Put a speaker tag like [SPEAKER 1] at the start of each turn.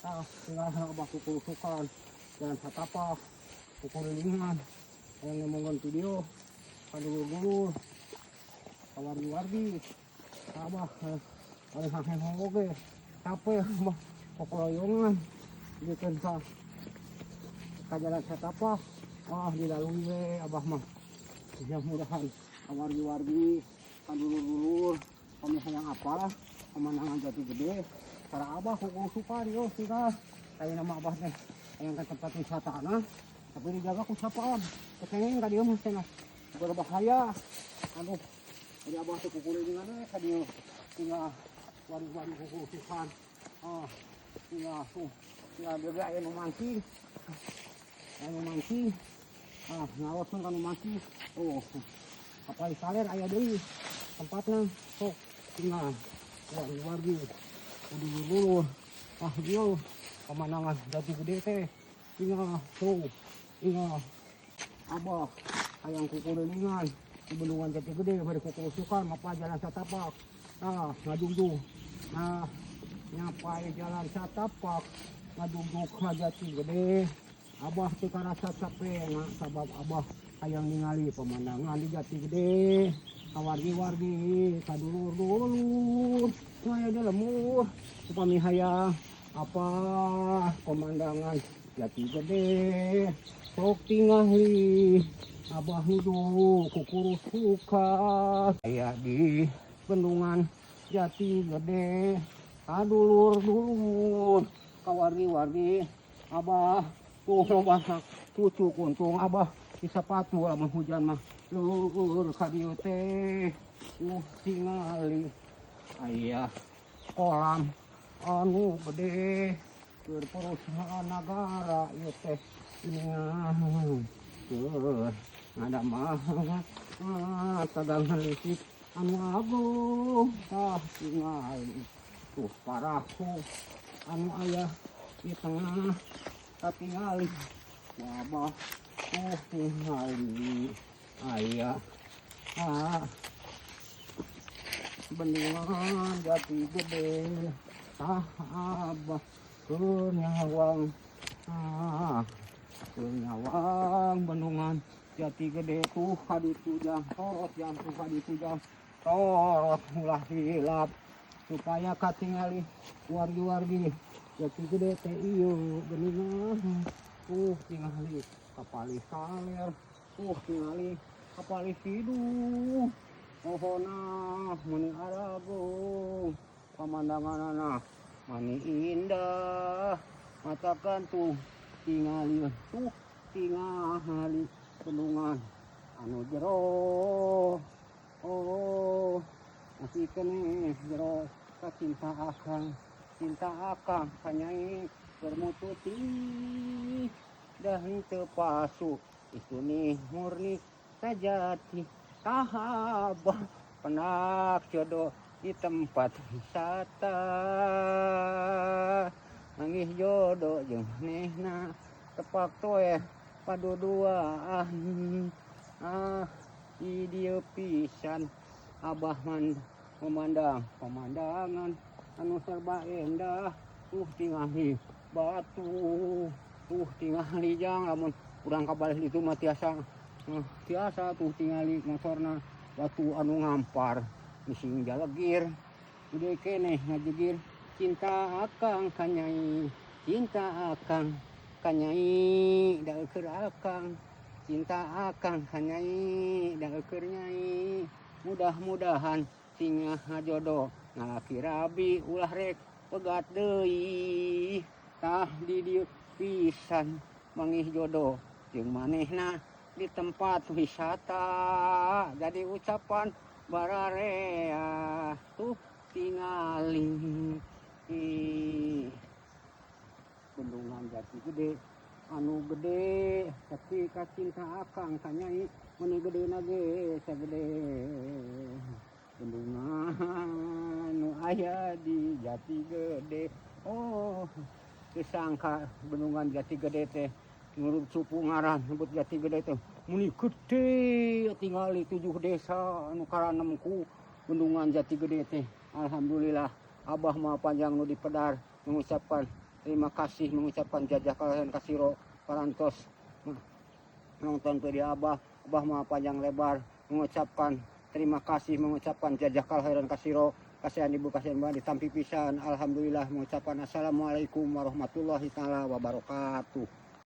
[SPEAKER 1] Tah, tinggal Abah kukurusukan jalan satapak kukulilingan yang ngomongin video ka dulur-dulur, ka wargi-wargi. Abah paling hahehong oge capek. Abah kokoroyongan bikin ka jalan satapak. Ah, dilalui we Abah mah. Mudah-mudahan ka wargi-wargi, ka dulur-dulur kami hayang apa pemandangan Jati Gede cara Abah kukurusukan. Yo, tinggal kayak nama Abah teh hayang ke tempat wisata nah, tapi dijaga ku sapam kenging ka dieu mah cenah berbahaya. Aduh, jadi Abah teh kukulilingan we ka dieu. Tinggal wargi-wargi kukurusukan. Ah, tinggal tuh, tinggal dia ge aya nu mancing, aya nu mancing. Ah, ngaoskeun ka nu mancing. Oh, kapal kaler aya deui tempatna. Sok tinggal wargi-wargi, dulur-dulur. Ah, dieu pemandangan Jati Gede teh. Tinggal tuh, tinggal Abah hayang kukulilingan di bendungan Jati Gede bari kukurusukan mapa jalan satapak. Nah, ngadungdung. Nah, nyapai jalan satapak ngadungdung ka Jati Gede. Abah teu karasa capek nah, sabab Abah hayang ningali pemandangan di Jati Gede ka wargi-wargi, ka dulur-dulur nu aya di lembur. Upami hayang apa pemandangan Jati Gede, sok tingali Abah nuju kukurusukan aya di bendungan Jati Gede. Ka dulur-dulur, ka wargi-wargi, Abah tuh loba cucuk. Untung Abah di sepatu, lamun hujan mah lur ka dieu teh. Tingali aya kolam anu gede keur perusahaan nagara ieu teh geuningan keur ngadamel tegangan listrik anu agung. Tah, tingali tuh parahu anu aya di tengah. Katingali wabah. Oh, tingali aya bendungan Jati Gede. Ah, Abah keur nyawang, keur nyawang bendungan Jati Gede. Tuh kaditu jang torot jang, tuh kaditu jang torot, ulah hilap supaya katingali wargi-wargi Jati Gede teh ieu geuningan. Tuh tingali kapalih kaler, tuh tingali kapalih kidul. Pohona meni aragung, pemandanganna mani indah matakan. Tuh tingali, tuh tingali bendungan anu jero. Oh, masih keneh jero ka cinta akang. Cinta akang ka Nyai bermutu dan teu palsu itu nih, murni sajati. Kahabah penak jodoh di tempat wisata, manggih jodoh jeung manehna tepak toe paduduaan. Ah, di dieu pisan Abah man memandang pemandangan anu serba indah. Tuh tingali batu, tuh tingali jang. Lamun urang ka balih itu mah tiasa, tiasa. Tuh tingali motorna, batu anu ngampar mising jalegir gede keneh ngajegir. Cinta akang ka Nyai, cinta akang ka Nyai da eukeun akang. Cinta akang ka Nyai da eukeun Nyai. Mudah-mudahan sing jodoh ngalaki rabi, ulah rek pegat deui. Tah, di dieu pisan manggih jodoh jeung manehna di tempat wisata, jadi ucapan bararea. Tuh tingali bendungan Jati Gede anu gede, tapi ka cinta akang ka Nyai meni gede ge sagede bendungan nu aya di Jati Gede. Oh, disangka bendungan Jati Gede teh nurut suku ngaran nyebut Jati Gede teh meni gede. Tingali tujuh desa anu karanem ku bendungan Jati Gede teh. Alhamdulillah, Abah mah panjang nu dipedar mengucapkan. Terima kasih mengucapkan jazakallahu kasiro parantos nonton video Abah. Abah mah panjang lebar mengucapkan terima kasih, mengucapkan jazakallahu khairan kasiro. Kasihan ibu, kasihan bapak, ditampi pisan. Alhamdulillah mengucapkan assalamualaikum warahmatullahi taala wabarakatuh.